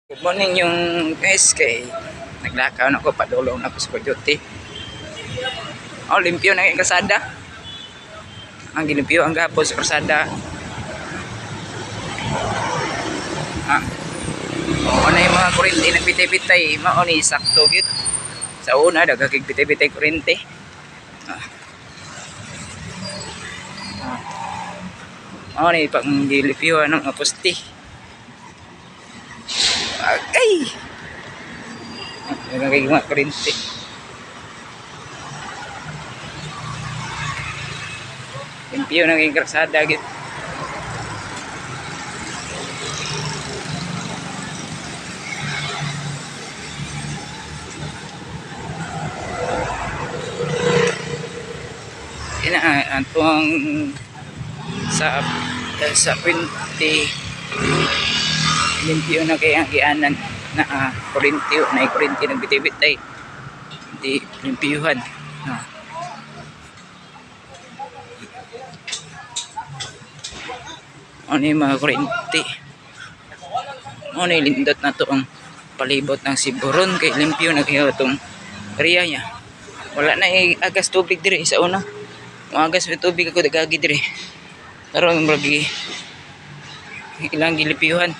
Good morning yung guys, kay naglakaw na ko, padulong na ko sa duty. Oh, limpyo na yung kalsada. Ang gilimpyo ang gapos sa kalsada. Ah. Oo na yung mga kuryente nagpitay-pitay, mao ni sakto gyud. Sa una dagha kay pitay-pitay kuryente. Ah. Ah. Mao ni pang gilimpyo ng mga poste. Agay! Dagha kay mga kuryente. Limpyo na kay kalsada gyud. Ina atong sa sa puente, limpyo na kay ang gianan na kuryente, na kuryente nagbitay-bitay di limpyuhan. Ah. Ano yung mga kuryente, ano yung lindot na to ang palibot ng Siburon kay limpyo na kayo itong area niya. Wala na agas tubig dire sa una. Agas may tubig ako dagagi dire, karon murag ilang gilimpyuhan.